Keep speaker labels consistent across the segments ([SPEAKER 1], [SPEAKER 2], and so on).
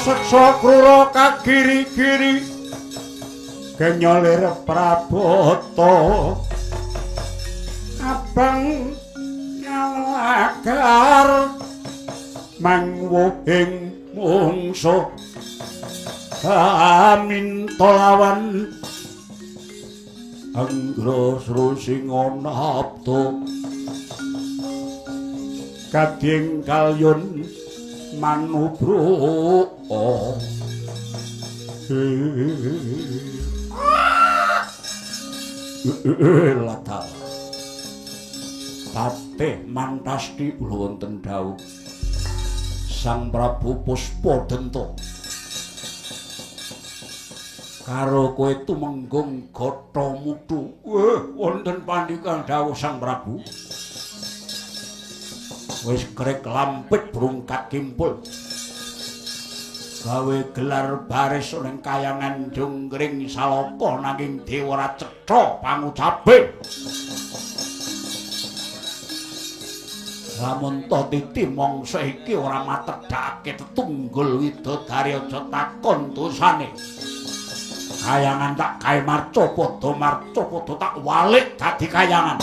[SPEAKER 1] Seksa krura kagiri-giri genyolir Prabata abang nyalagar mangwuhing mungsuh kaminta lawan Anggra Srusinga nabda kadhing kalyun manubro. Latar Patih Mantasti kula wonten dawuh Sang Prabu Puspadenta karo kowe tumenggung Gata Mutu. Wonten pandika dawuh Sang Prabu. Wis krek lampit brungkat kimpul gawe gelar baris ning kayangan Jonggring Salaka nanging dewa ora cetha pangucape. Lamun ta titi mangsa iki ora matedhake tetunggul widodari aja takon dosane. Kayangan tak gawe marca padha marca padha tak walik dadi kayangan.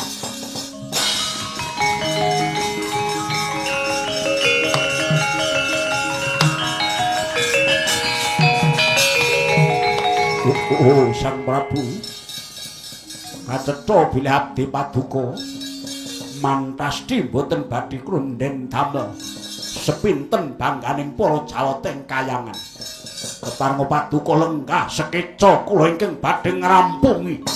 [SPEAKER 1] Oh, Sang Prabu kacetha bilih abdi paduka Mantasti mboten badhe krunden damel sepinten bangganing para jawata ing kayangan. Kepareng paduka lenggah sekeca kula ingkang badhe ngrampungi.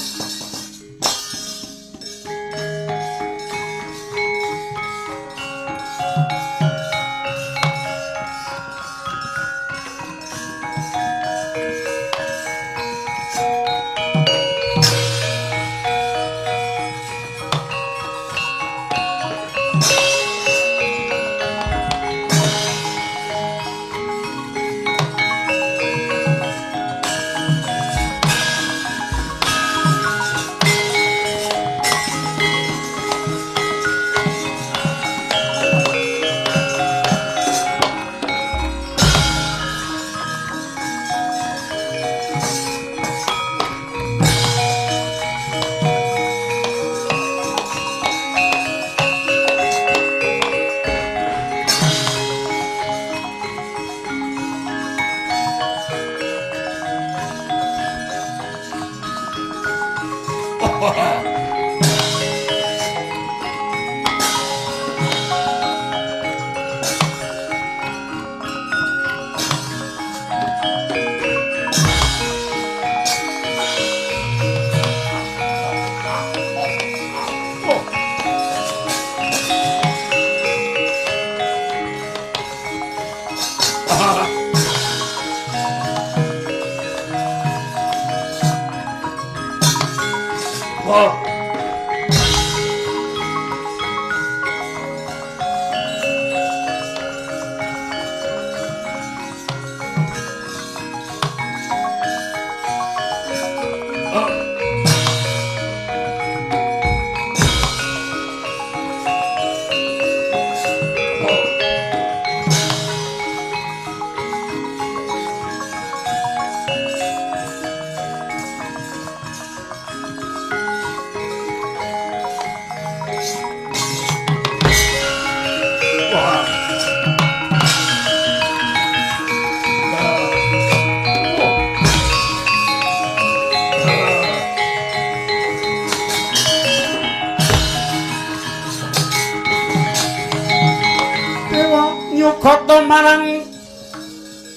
[SPEAKER 1] Nyugata marang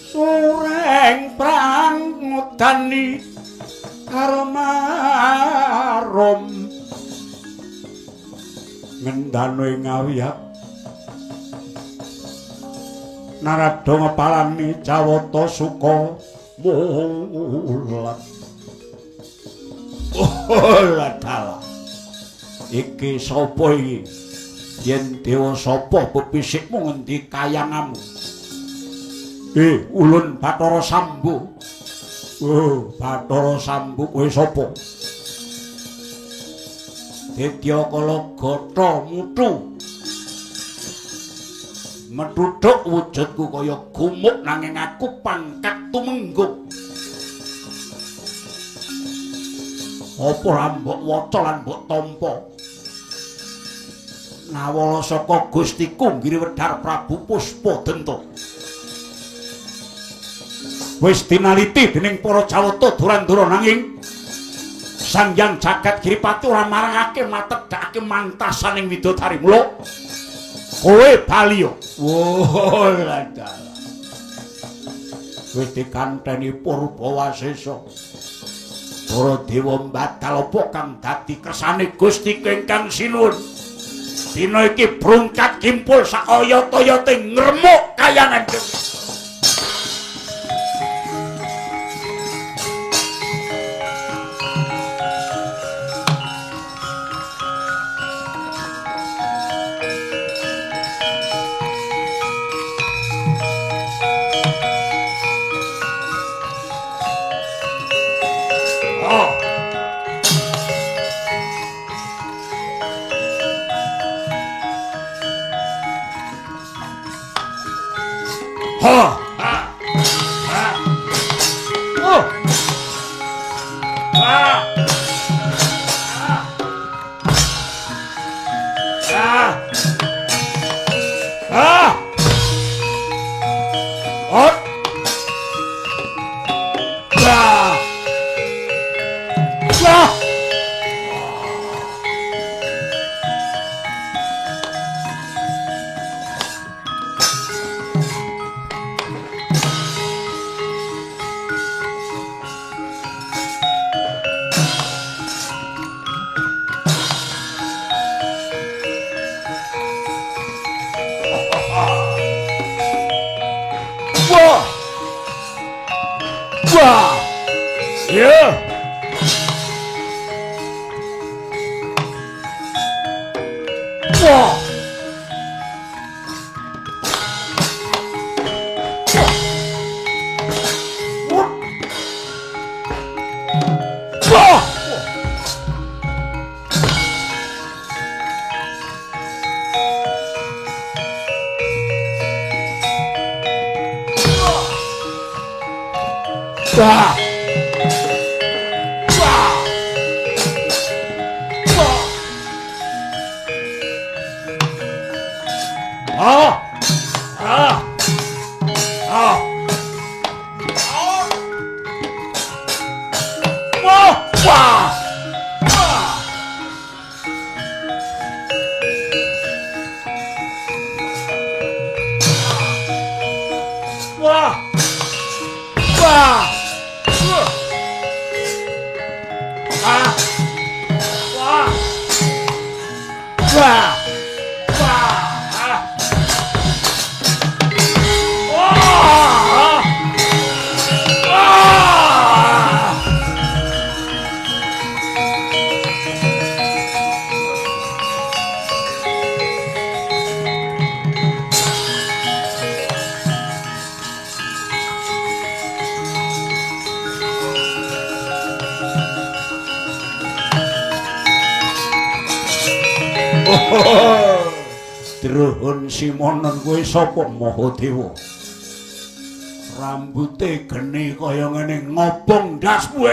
[SPEAKER 1] sureng prang ngudani arum ngendano ing awiyak narada ngepalani Jawata suka mulat. Oh, ladala iki sapa iki? Yen dewa sapa pepisikmu ngendi kayangamu? Ulun Bathara Sambu. Oh, Bathara Sambu kowe sapa? Dedya kala gata mutu. Methuthuk wujudku kaya gumuk nanging aku pangkat tumenggung. Apa ora mbok waca lan mbok tampa? Nawala saka Gustiku Giriwedhar Prabu Puspadenta. Wis dinaliti dening para Jawata Durandura nanging Sang Hyang Jagat Giripati ora marangake matedhakake mantasaning widodari. Mula kowe bali yo. Wo lah. Wis dikanteni Purbawasesa. Para dewa mbadal apa kang dadi kersane Gusti ingkang sinuwun. Dina iki brungkat kimpul sak oyot-oyote ngremuk kayangan dhewe. Druhun Simonon kowe sapa Mahadewa? Rambute geni kaya ngene ngobong ndasmu.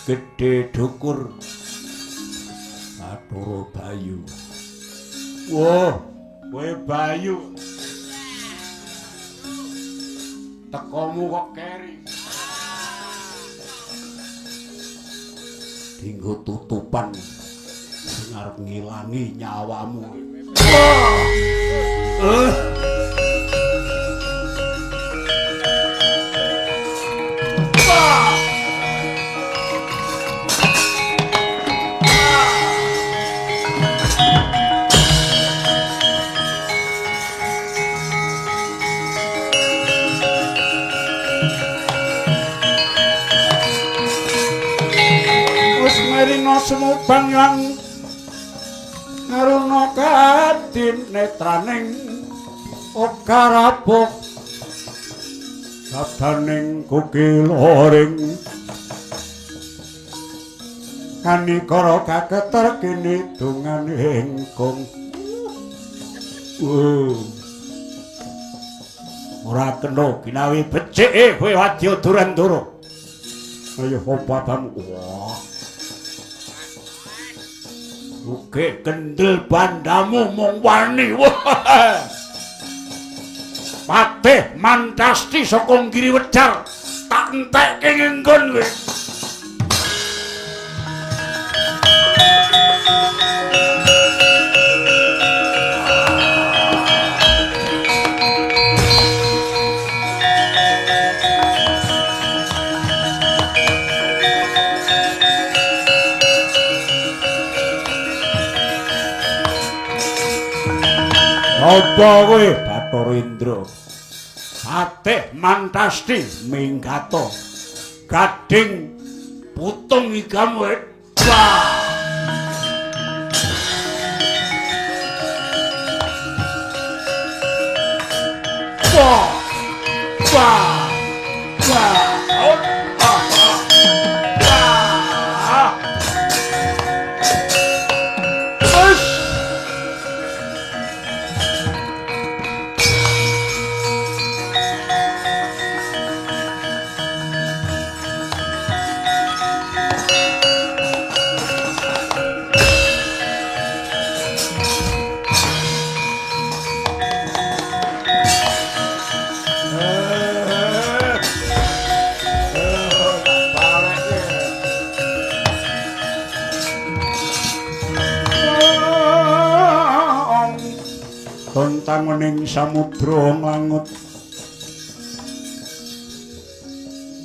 [SPEAKER 1] Gedhe dukur. Bathara Bayu. Wah, kowe Bayu. Tekomu kok keri. Dinggo tutupan sing arep ngilangi nyawamu. Sumubang lan ngaruna kadinetraning Okarabuh sabdaning kukiloring kanikara kaketer kini dunganing kung. Ora kena ginawi becike kowe wadya Durandara. Ayo obabamu. Wah. Uge kendel bandamu mung wani. Patih mantasti saka Giri Wedar tak entekke nggon kowe. Apa kowe Bathara Indra? Patih mantasti minggato. Gading putung igamu. Wah. Wah. Wah. Wah. Tontangoning samudra nglangut,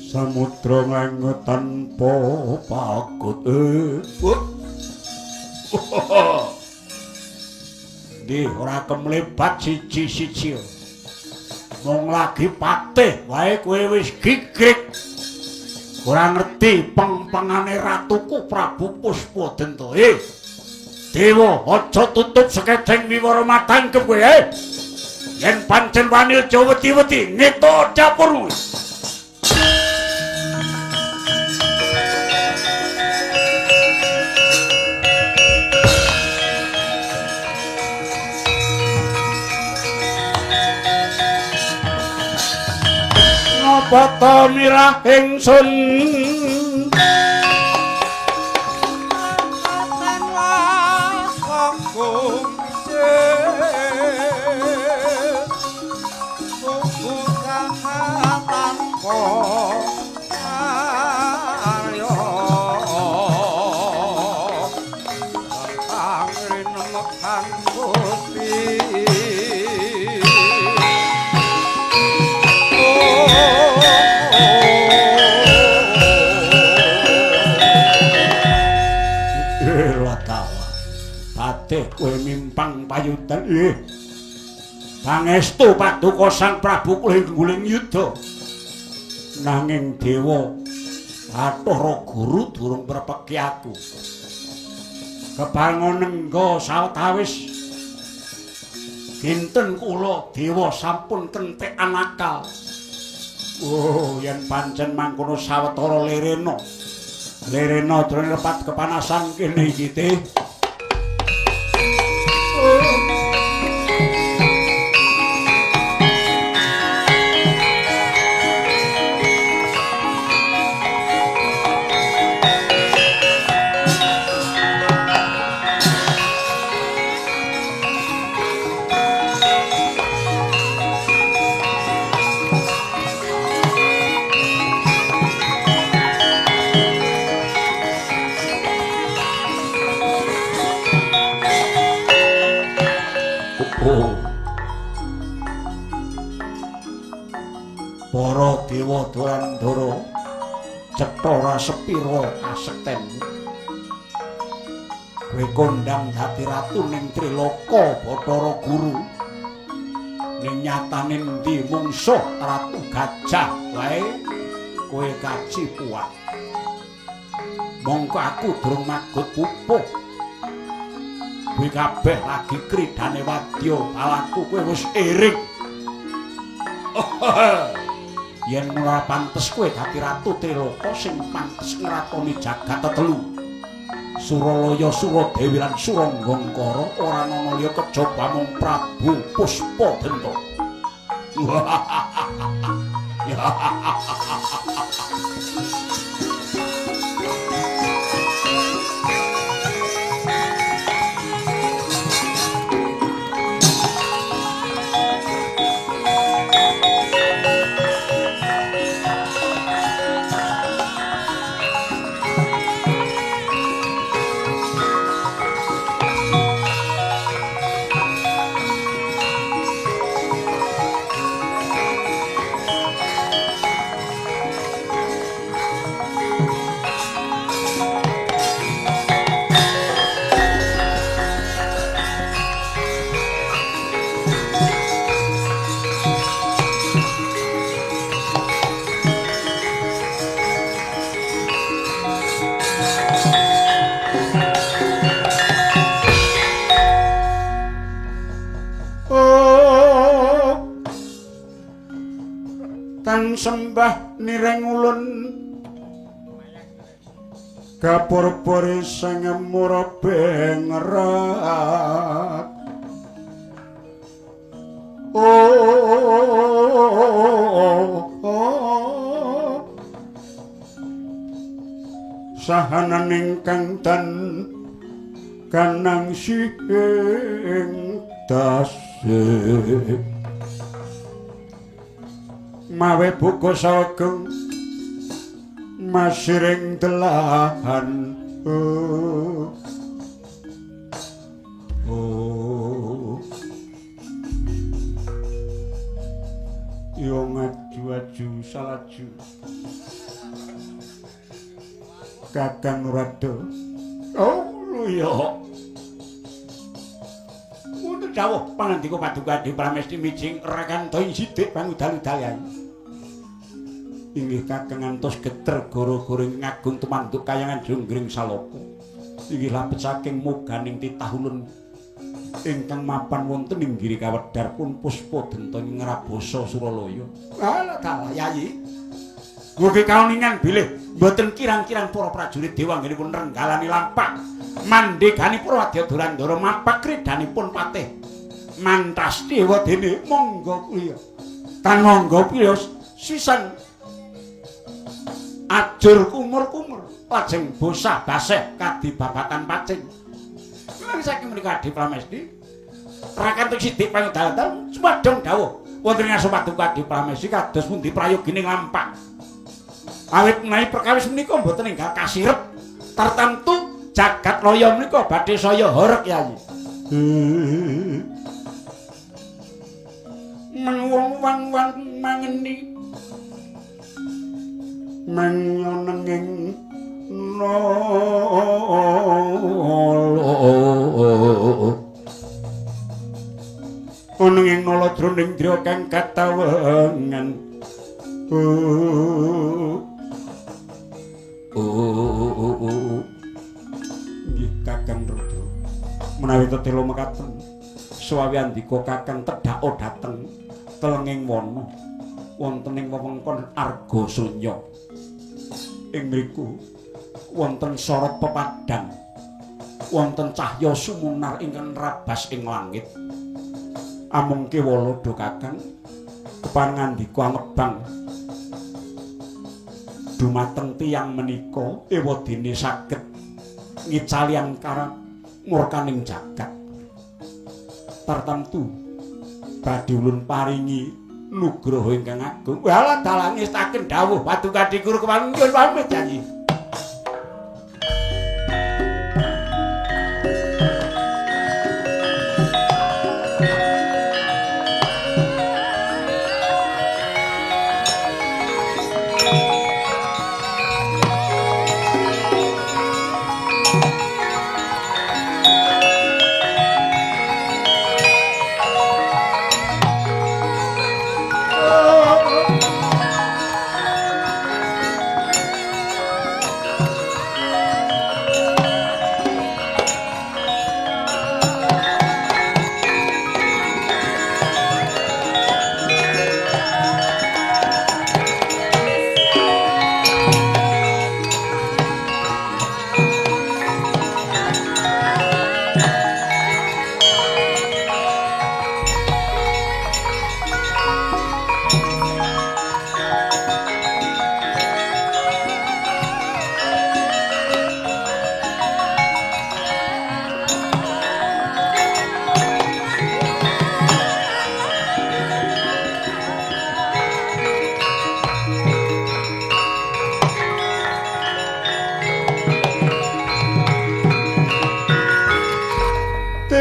[SPEAKER 1] samudra nglangut tanpa pagut. Ndi ora kemlebat siji-siji. Mung lagi patih wae kowe wis gigrik. Ora ngerti peng-pengane ratuku Prabu Puspadenta. Dewa, aja tutup sekeceng wiwara matangkep kowe. Yen pancen wani aja wedi-wedi ngeto dapurmu. Napa ta mirah ingsun? Kowe mimpang payudan. Pangestu paduka Sang Prabu Guling Yuda. Nanging dewa Bathara Guru durung mrepeki aku. Kebangun nengga sawetawis kinten kula dewa sampun kentekan akal. Oh, yen pancen mangkono sawetara lerena. Lerena jroning lepat kepanasan kene iki teh. Ewa Durandara, cetha sepira kasektenmu. Kowe kondang dadi ratu ning Triloka Bathara Guru. Ning nyatane endi mungsuh Ratu Gajah wae kowe kacipuan. Mongko aku durung magut pupuh. Kowe kabeh lagi kridane wadya balaku kowe wis iring. Yen ora pantes kowe dadi ratu Triloka sing pantes ngratoni jagat tetelu. Suralaya, Suradewi lan Suranggangkara ora ana liya kejaba mung Prabu Puspadenta. Sembah nireng ulun gapur-puri sing murabe ngerat. Oh, sahanan ingkang tan kanang sing tasih mawe buka sageng masiring delahan. Oh, oh. Yo ngaju-aju salaju Kakang Rada. Oh iya. Wonten dawuh pangandika Paduka Adi Pramesti mijing rekanta ing sithik pangudal-udal. Inggih kakang ngantos geter gara-gara ngagung tumanduk kayangan Jonggring Saloko. Inggih lapet saking muganing titah ulun ingkang mapan wonten ing giri kawedhar pun Puspadenta ing Ngrabasa Suralaya. Alah dalah Yayi. Mugi kauningan bilih mboten kirang-kirang para prajurit dewa anggenipun renggalani lampah mandhegani para wadya Durandara mapak kridhanipun patih. Mantas dewa dene monggo kuliah. Tan monggo kuliah sisan ajur kumur-kumur lajeng bosah baseh kadi babatan pacing. Lan saking menika Adi Pramesti rakantuk sithik pangudal-dal sumadong dawuh wonten ing ngarsa Paduka Adi Pramesti kados pundi prayogining lampah. Awit menawi perkawis menika mboten enggal kasirep tartamtu jagat raya menika badhe saya horeg Yayi. Meng wang-wang mangeni menyenenging nolo onenging nolo jroning driya kang katawengan. Oh, oh, nggih Kakang Rudra, menawi tetela mekaten suwawi andika Kakang tedhaka dhateng telenging wana wonten ing wewengkon Arga Sunya. Ing mriku wonten sorot pepadang, wonten cahya sumunar ingkang nrabas ing langit. Amung kewala do Kakang kepangandika angebang dumateng tiyang menika ewadene saged ngicali angkara murkaning jagat. Tartamtu badhe ulun paringi nugroho ingkang agung. Walah dalah ngestaken dawuh Paduka Adi Guru kepanggih pamit janji.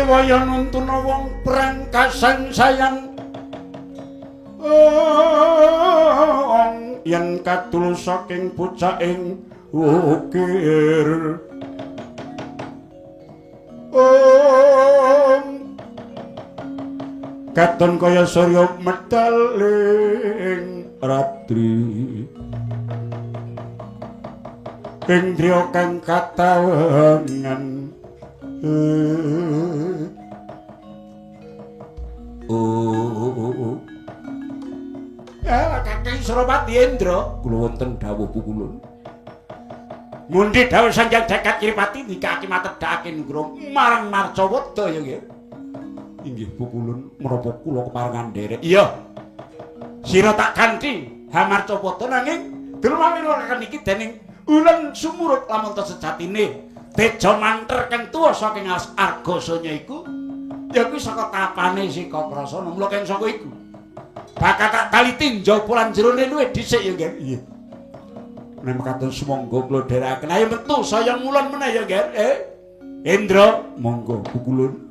[SPEAKER 1] Waya nuntuna wong perang kasansayan yen kadul saking bocah ing ukir. Katon kaya surya medal ing ratri indriya kang katawengan. Oh. Ya, Kakang Surapati Indra, kula wonten dawuh pukulun. Ngundi dawuh Sang Hyang Jagat Kiripati nikake matedhake nugroho marang Marcawada ya nggih. Inggih pukulun menapa kula keparengan nderek. Iya. Sira tak ganti Hamarcapada nanging durung iki dening ulen sumurut lamun ta sejatine teja manter kang tuwa saking Argasanya iku ya kuwi saka tapane si Kakrasana. Mula kang saka iku bakal tak taliti njaba lan jerone luwih dhisik ya nggih. Iya. Nek mekaten sumangga kula dherekaken. Ayo metu saya ngulon meneh ya nggih. Indra monggo pukulun.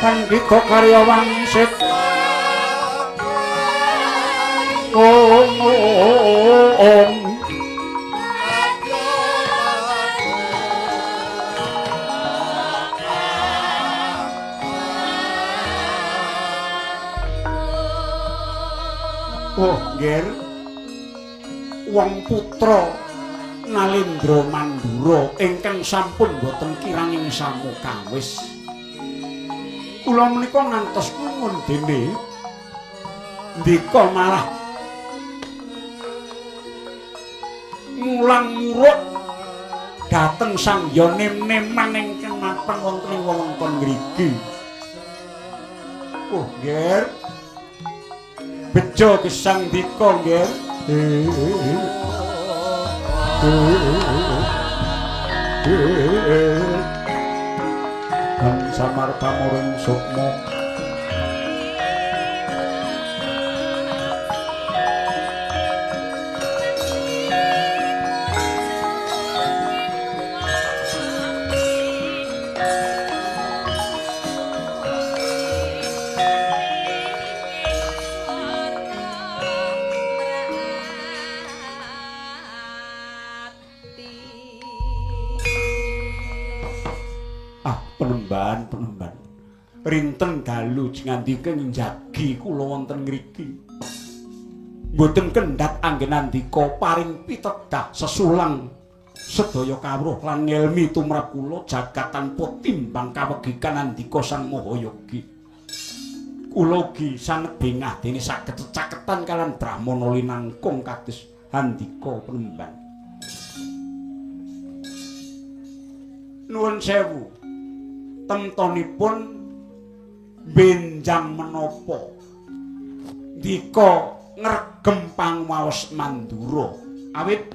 [SPEAKER 1] Pandhita karya wangsit om om. Oh, nggih. Wong putra Nalendra Mandura ingkang sampun boten kiranging samukawis. Kula menika ngantos nyuwun dene ndika malah mulang muruk dhateng Sang Hyang nem-neman ingkang mapan wonten ing wewengkon ngriki. Oh, nggih. Bejo gesang ndika nggih. Kang samar pamuring sukma penemban rinten dalu ngandika njagi kula wonten ngriki mboten kendhat anggen andika paring pitedah sesulang sedaya kawruh lan ngelmi tumrap kula jagat tanpa timbang kawegikan andika Sang Mahayogi. Kula ugi sanget bengah dene saged cecaketan kalian brahmana linangkung kados andika penemban. Nuwun sewu. Temtonipun benjang menapa ndika ngregem pangwaos Mandura. Awit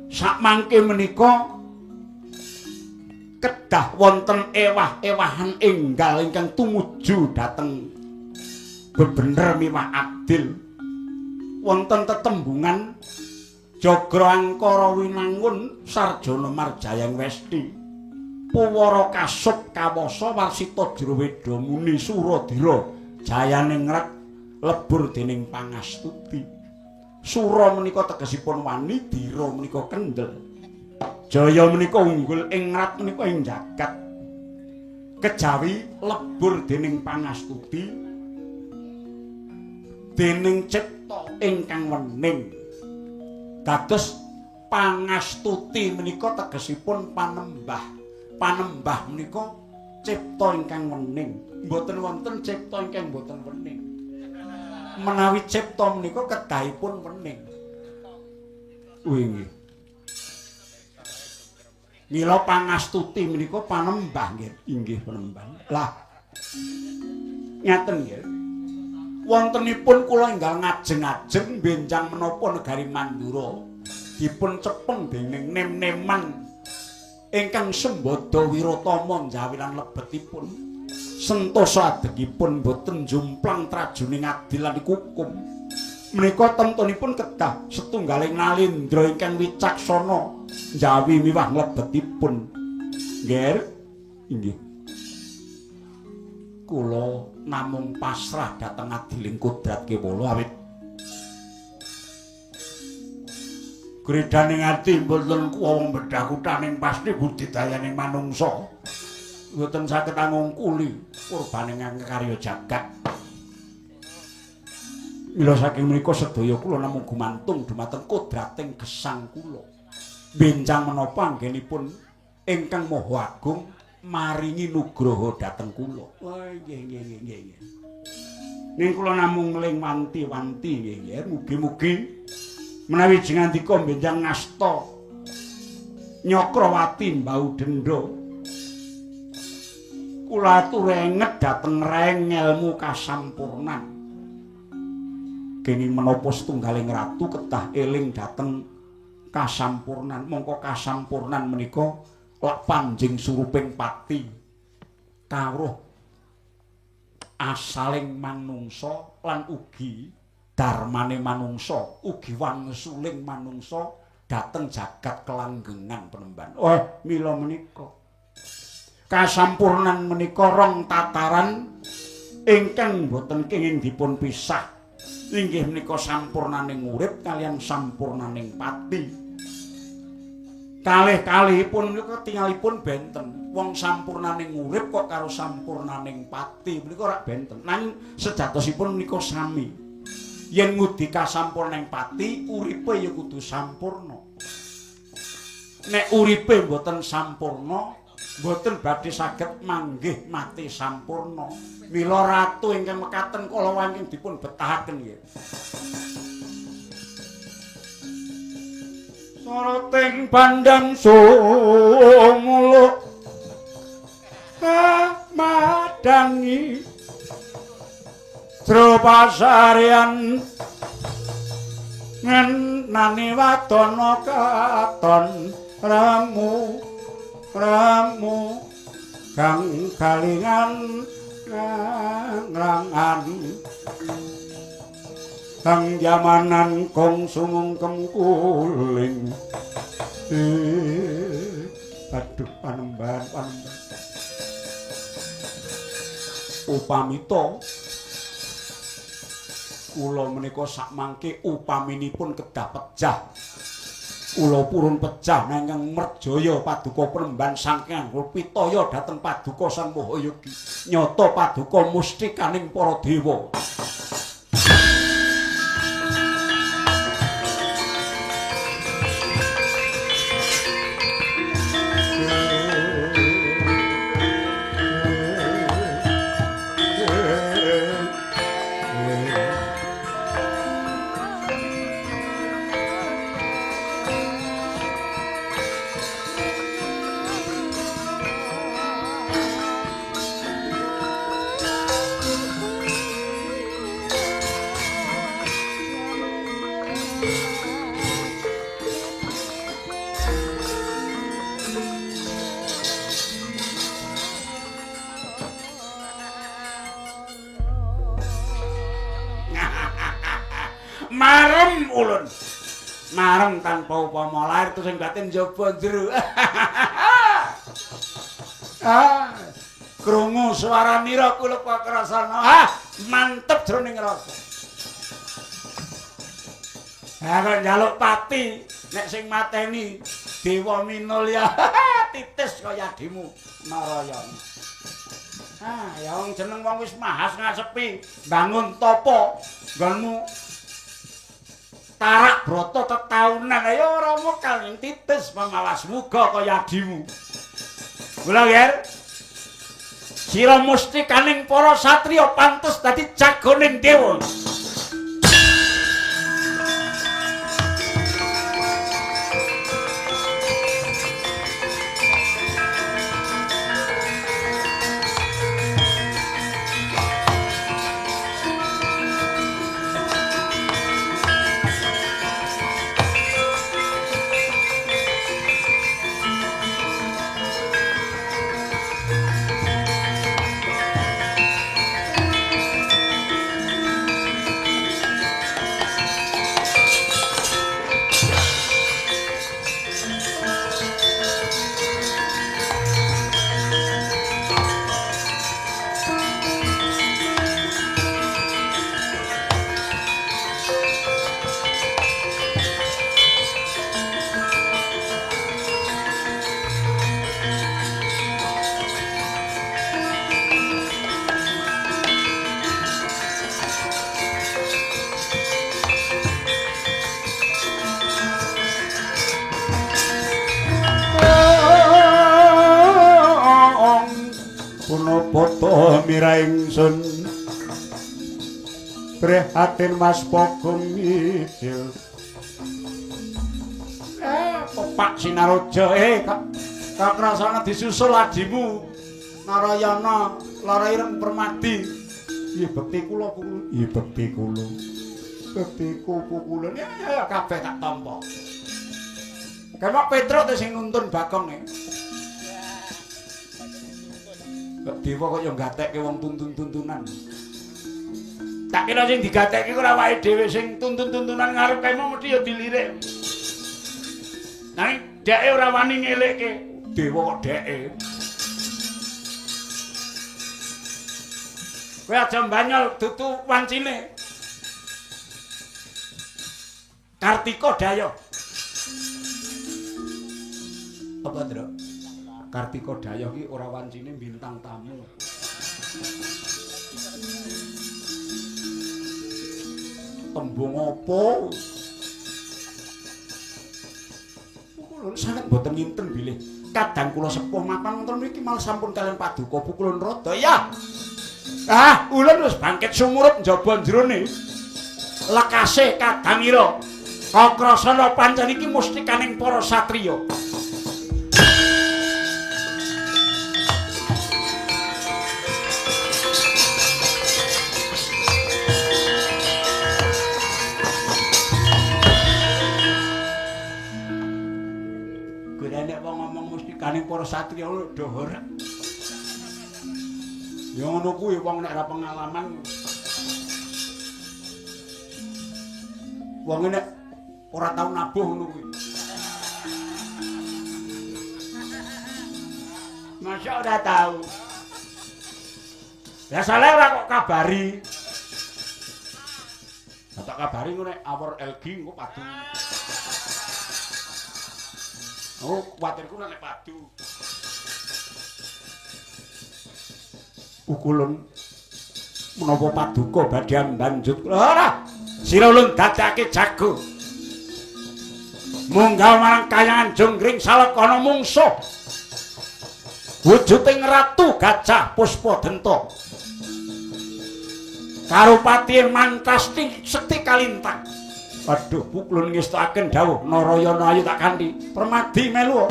[SPEAKER 1] sakmangke menika kedah wonten ewah-ewahan enggal ingkang tumuju dhateng bebener miwah adil. Wonten tetembungan Jagra Angkara Winangun Sarjana Marjayang Westi Puwara kasup kawasa warsita jroweda muni Suradira jayaningrat lebur dening pangastuti. Sura menika tegesipun wani, dira menika kendel, jaya menika unggul, ing rat menika ing jagat. Kejawi lebur dening pangastuti dening cipta ingkang wening. Dados pangastuti menika tegesipun panembah. Panembah menika cipta ingkang wening. Mboten wonten cipta ingkang mboten wening. Menawi cipta menika kedahipun wening. Nggih. Mila pangastuti menika panembah nggih, inggih panembah. Lah ngaten nggih. Wontenipun kula enggal ngajeng-ajeng benjang menapa negari Mandura dipun cepeng dening nem-neman ingkang sembada wiratama njawilan lebetipun sentosa adegipun boten jumplang trajuning adil lan hukum. Menika temtunipun kedah setunggaling nalindra ingkang wicaksana njawi miwah nglebetipun. Nggih, inggih. Kula namung pasrah dhateng adiling kodrat kewala awit gredaning ati mboten kuwong bedah kutaning pasti budidayaning manungsa mboten saged angungkuli kurbaning karya jagat. Mila saking menika sedaya kula namung gumantung dumateng kodrating gesang kula. Benjang menapa anggenipun ingkang Maha Agung maringi nugraha dhateng kula. Wah, nggih nggih nggih nggih. Ning kula namung ngeling wanti-wanti nggih nggih. Mugi-mugi menawi jengandika benjang ngasta Nyakrawati mbau denda. Kula atur enget dhateng reng ngelmu kasampurnan. Kenging menapa setunggaling ratu kedah eling dhateng kasampurnan. Mongko kasampurnan menika lak panjing suruping pati kawruh asaling manungsa lan ugi darmane manungsa, ugi wangsuling manungsa dhateng jagat kelanggengan penemban. Oh, mila menika kasampurnan menika rong tataran ingkang boten kenging dipun pisah. Inggih menika sampurnaning urip kaliyan sampurnaning pati. Kalih-kalihipun menika tingalipun benten. Wong sampurnaning urip kok karo sampurnaning pati menika ora benten. Nanging sejatosipun menika sami. Yen ngudi kasampurnaning pati, uripe ya kudu sampurna. Nek uripe mboten sampurna, mboten badhe saged manggih mati sampurna. Mila ratu ingkang mekaten kala wau dipun betahaken nggih. Soroting pandang sumuluk madangi jero pasarean ngenani wadana katon remu remu kang kalingan ngrangan kang jamanan kong sumungkem kuling. Aduh panembahan panembahan. Upamita kula menika sakmangke upaminipun kedah pejah. Kula purun pejah nanging Merjaya paduka penemban saking Pitaya dhateng paduka Sang Mahayogi. Nyata paduka mustikaning para dewa. Marem ulun. Marem tanpa upama lahir terus sing batin njaba jero. Ah, krungu suaranira kula krasana. Ah, mantep jroning rasa. Ha kok njaluk pati nek sing mateni Dewa Minulya titis kaya adimu Narayana. Ah, ya wong jeneng wong wis mahas ngasepi, bangun tapa nggonmu tarak brata tetaunan ayo ora mokal ing titis pamawas muga kaya adimu. Kula ger sira mustikaning para satriya pantes dadi jagoning dewa.
[SPEAKER 2] Punapa mira ingsun prihatin Mas Pogong mijil.
[SPEAKER 1] Pak Sinaraja, kakrasana disusul adimu Narayana lara ireng Permadi.
[SPEAKER 2] Iya bekti kula pukulun. Iya bekti kula. Bektiku pukulun.
[SPEAKER 1] Ya ya kabeh tak tampa. Kemok Petruk sing nuntun Bagong e. Kok dewa kok ya gatekke wong tuntun-tuntunan. Tak kira sing digatekke ora awake dhewe sing tuntun-tuntunan ngarep kemo mesti ya dilirik. Nanging dheke ora wani ngelekke. Dewa kok dheke. Kowe aja mbanyol dudu wancine. Kartika Daya. Apa, Ndra? Kartika Daya ki ora wancine bintang tamu. Tembung apa? Pukulun sanget mboten nginten bilih kadang kula sepuh mapan wonten mriki malah sampun kalian paduka pukulun rada ya. Ah, ulun wis bangkit sumurup njaba jerone. Lekase kadang ira. Kakrasana pancen iki mustikaning para satriya. Mustikaning para satriya do horeg. Ya ngono kuwi wong nek ora pengalaman. Wong nek ora tau nabuh ngono kuwi. Masa ora tau. Lah salah ora kok kabari. Lah tak kabari ngono nek awor LG engko padu. Oh, kuwatirku nek padu. Pukulun menapa paduka badhe mbanjut. Ora, sira ulun dadake jago. Munggah marang kayangan Jonggring Salakana mungsuh. Wujuding Ratu Gajah Puspadenta. Karo patihe Mantasti Sekti Kalintang. Aduh, pukulun ngestokaken dawuh Narayana ayo tak kanthi. Permadi melu.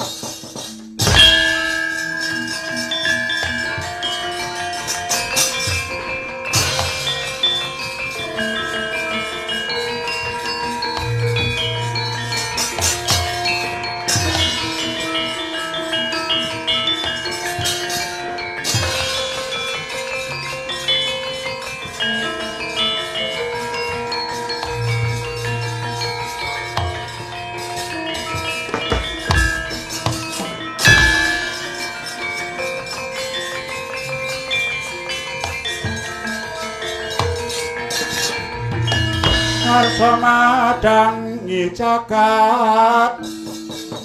[SPEAKER 1] Ngarsa madangi jagat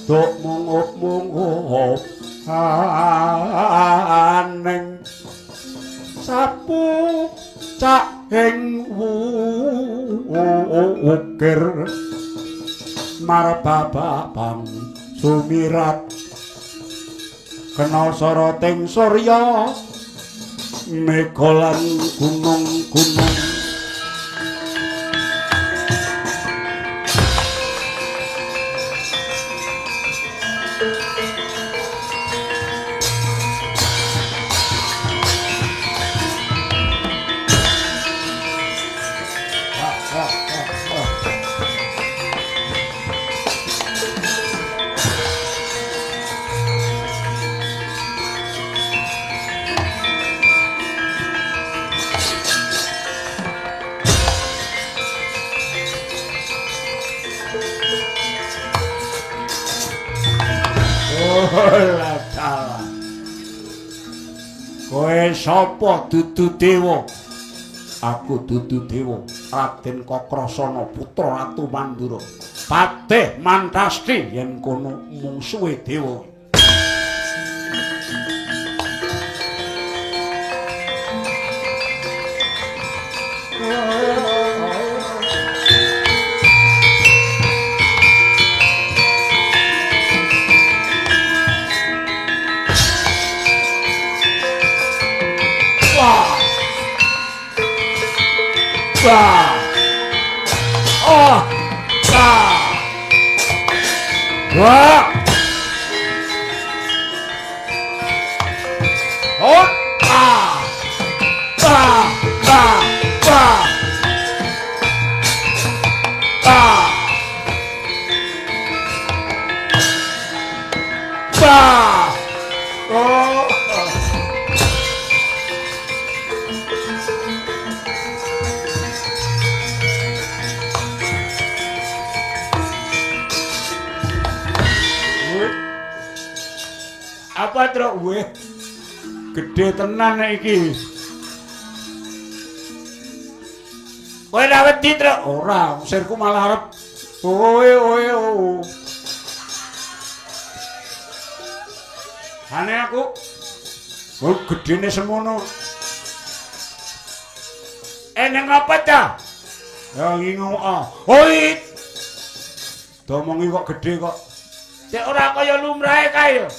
[SPEAKER 1] duk mungup-mungup aning sapu cahing wukir marbabang sumirat kena soroting surya mega lan gunung-gunung. Kowe sapa dudu dewa? Aku dudu dewa, Raden Kakrasana putra Ratu Mandura. Patih Mantasti yen kono mungsuhe dewa. Wah. Oh. Ah. Wah. Oh. Ah. Ah. Ah. Ah. Ah. Ah. Oh. Apa truk weh? Gede tenan nek iki. Kowe ora wedi truk? Ora, sirku malah arep oe oe o. Hane aku. Oh, gedene semono. Eneng apa ta? Ya ngingu ah. Oi. Domongi kok gede kok. Cek ora kaya lumrahe kae yo.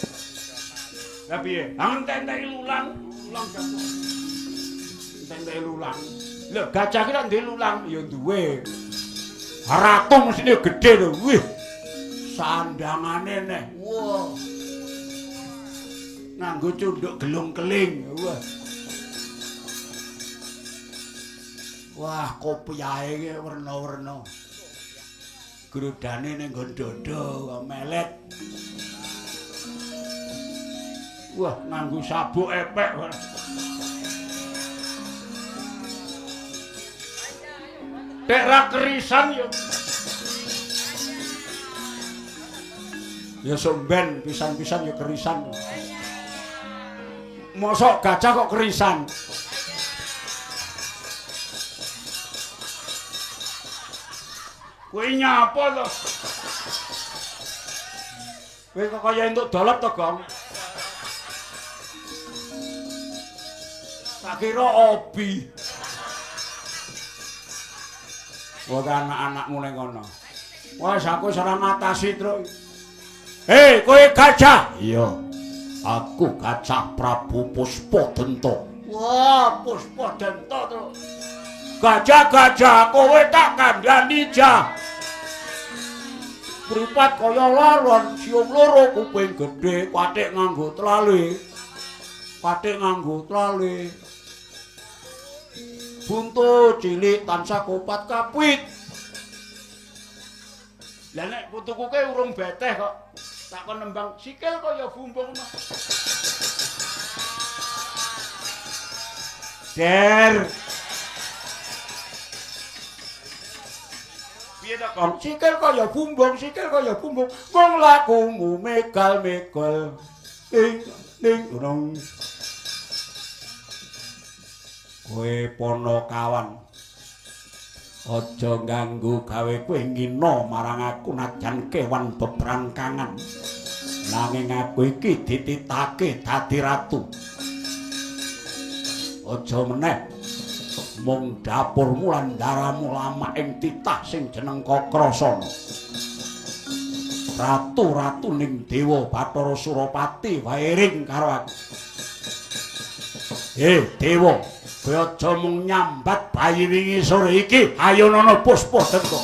[SPEAKER 1] Lah piye? Entek-enteki lulang, lulang jago. Entek-enteki lulang. Lho, gajah ki lak duwe lulang, ya duwe. Ratu mesthine gedhe lho. Wih. Sandangane neh. Wah. Nganggo cunduk gelung keling. Wah. Wah, kopiahe ki werna-werna. Grudane ning nggon dada melet. Wah, nganggo sabuk epek. Tek ra kerisan yo. Ya somben pisan-pisan ya kerisan. Mosok gajah kok kerisan. Kowe nyapa to? Kowe kok kaya entuk dolop to, Gong? Tak kira obi. Wah, anak-anakmu ning kono. Wes aku ora ngatasi, Truk. Hei, kowe gajah. Iya. Aku gajah Prabu Puspadenta. Wah, Puspadenta, Truk. Gajah-gajah kowe tak kandhani jah. Mripat kaya laron, siung loro kuping gedhe, kathik nganggo tlale. Kathik nganggo tlale. Buntut cilik tansah kopat kapit. Lah nek putuku ke urung beteh kok. Tak kon nembang sikil kaya bumbung. Der. Piye to, Kong? Sikil kaya bumbung, sikil kaya bumbung. Mung lakumu megal-megal. Ning ning rong. Kowe Panakawan. Aja ganggu gawe kowe ngina marang aku najan kewan bebrangkangan. Nanging aku iki dititake dadi ratu. Aja meneh mung dapurmu lan daramu lamak ing titah sing jeneng Kakrasana. Ratu-ratu ning Dewa Bathara Surapati wae ring karo aku. Dewa, kowe aja mung nyambat bayi wingi sore iki, ayo nono puspa dengka.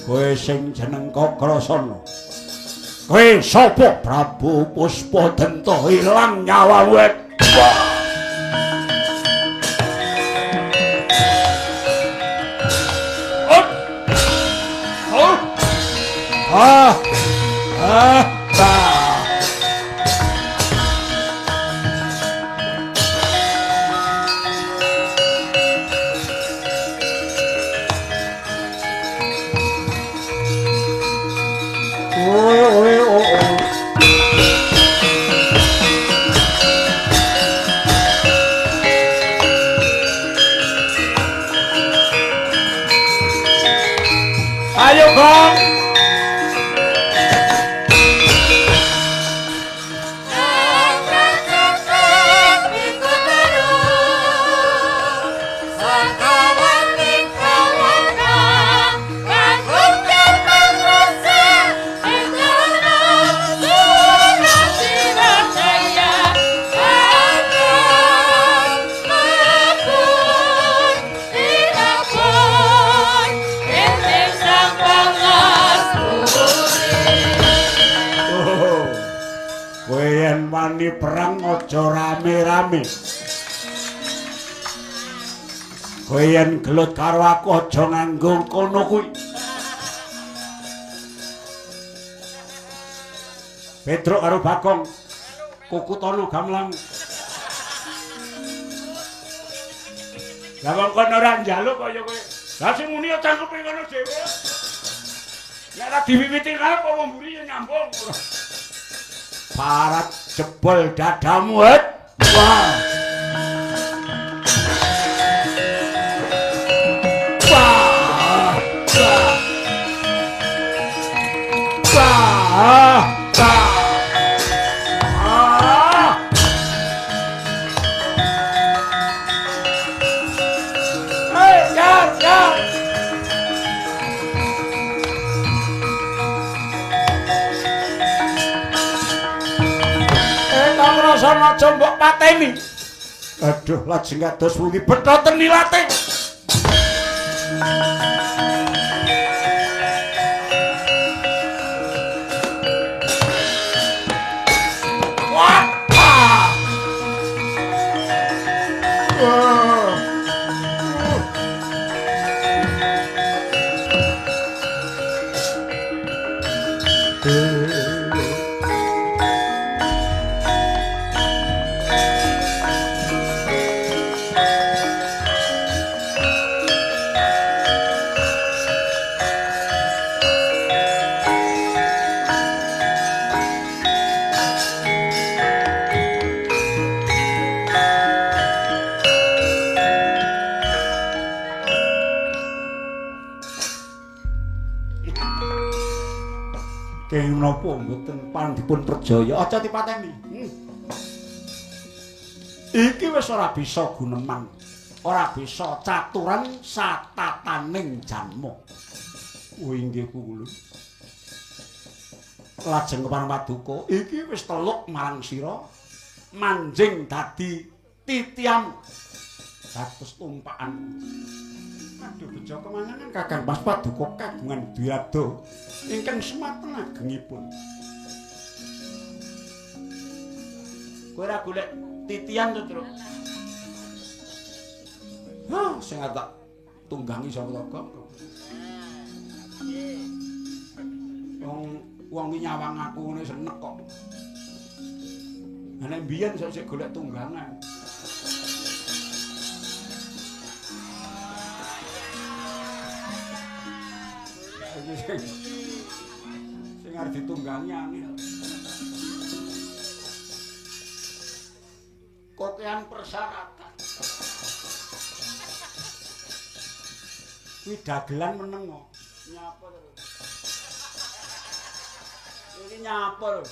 [SPEAKER 1] Kowe sing jeneng Kakrasana. Kowe sapa? Prabu Puspadenta ilang nyawamu. Ah! Ah! Ayo, Gong. Wani perang aja rame-rame. Kowe yen gelut karo aku aja nganggo kono kuwi. Petruk karo Bagong kukutono gamelan. Lah wong kono ora njaluk kaya kowe. Lah sing muni ya cangkepe kono dhewe. Nek ora diwiwiti karep wong mburi ya nyambung. Parat jebol dadamu, het. Wah. Wah. Wah. Wah. Ah. Hei, yar, yar. Kakrasana aja mbok pateni. Aduh, lajeng kados pundi bethoten ilate. Wah. Wah. Kenging menapa mboten pandipun perjaya aja dipateni. Iki wis ora bisa guneman, ora bisa caturan satataning janma. Oh inggih kula. Lajeng kepareng paduka, iki wis teluk marang sira, manjing dadi titiam dados tumpakan. Aduh bejo kemanangan Kakang Mas Paduka kagungan duyada ingkang sematen agengipun. Kowe ora golek titian to, Truk? Hah, sing tak tunggangi sapa to, Gong? Wong Wong iki nyawang aku ngene senek kok. Lah nek mbiyen sok sik golek tunggangan. Sing arep ditunggangi angel. Kokean persyaratan. Kuwi dagelan meneng kok. Nyapa terus. Iki nyapa lho.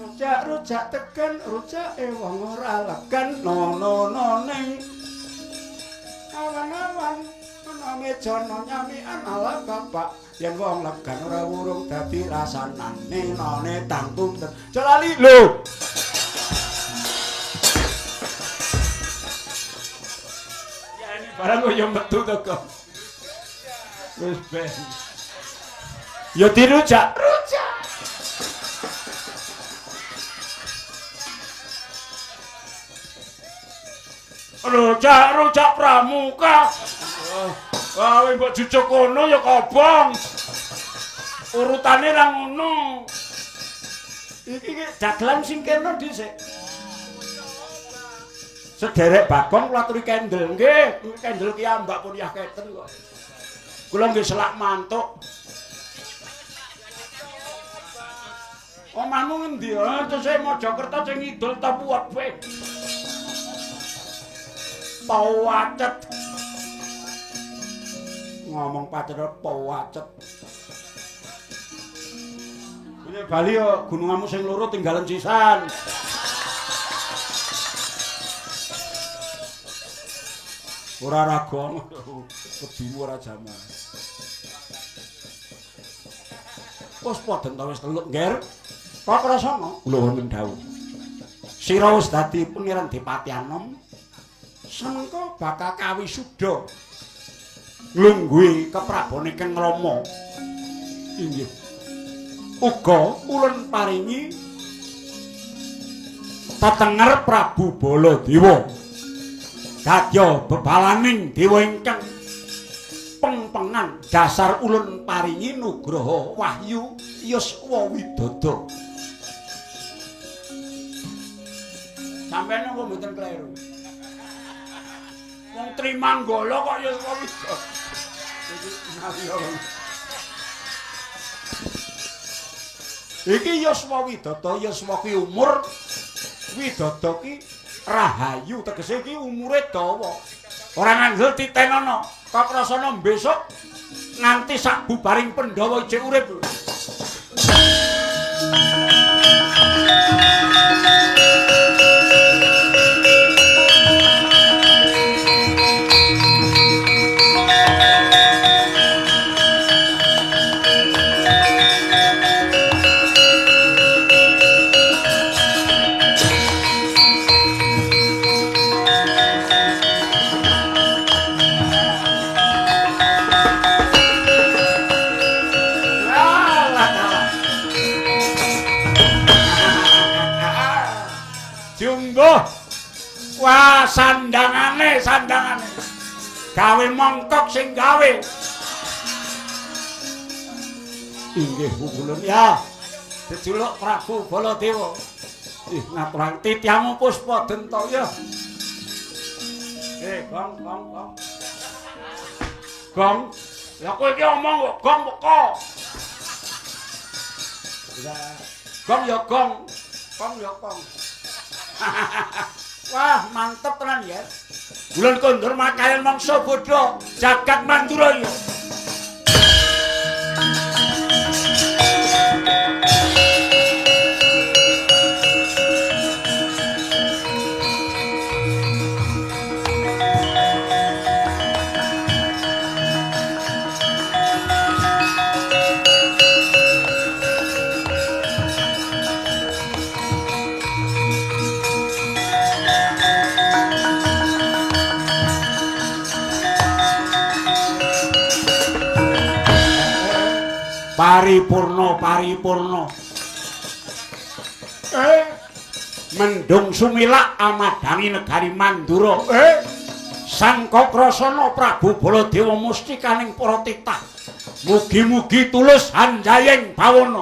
[SPEAKER 1] Rujak-rujak teken, rujake wong ora legen, no no no ning. Awan-awan ana meja no nyamikan ala bapak. Yen wong legan ora wurung dadi rasanane none tangtung. Aja lali lho. Ya ini barang kok ya metu to kok. Wis ben. Ya dirujak, rujak. Rujak, rujak pramuka. Wah, mbok jujuk kono ya kobong. Urutane ra ngono. Iki dagelan sing kene dhisik. Sederek Bagong kula aturi kendel nggih, kendel ki ambak pun yah keten kok. Kula nggih selak mantuk. Omahmu ngendi? Tesih Mojokerto sing ngidul ta puwet. Pawacet. Ngomong pacar pawacet. Ini bali yo gununganmu sing loro tinggalan sisan. Ora raga kedimu ora jaman. Puspa denta wis teluk, Ngger. Kok krasana? Kula wonten dawuh. Sira wis dadi Pangeran Dipati Anom. Semengko bakal kawisuda nglungguhi keprabone Kang Rama. Inggih. Uga ulun paringi tetenger Prabu Baladewa. Dadya bebalaning dewa ingkang pengpengan dasar ulun paringi nugraha wahyu Yuswa Widodo. Sampeyan napa mboten kleru? Wong Trimanggala kok Yuswa Widodo. Iki Yuswa Widodo, Yuswa ki umur, Widodo ki rahayu, tegese iki umure dawa. Ora ngandel titenono, kok krasana besok nganti sak bubaring Pandhawa isih urip. Wah, sandangane, sandangane. Gawe mongkok sing gawe. Inggih pukulun ya. Dijuluk Prabu Baladewa. Ih, ngaturang tityamu Puspa Denta ya. Gong, gong, gong. Gong. Lah kowe iki omong kok gong kok. Gong ya gong, kong ya kong. Wah, mantep tenan ya. Bulan kondur makayan mangsa bodho jagat Mandura ya. Paripurna, paripurna. Mendung sumilak amadangi negari Mandura. Sangka krasana Prabu Baladewa mustikaning para titah. Mugi-mugi tulus hanjayeng bawana.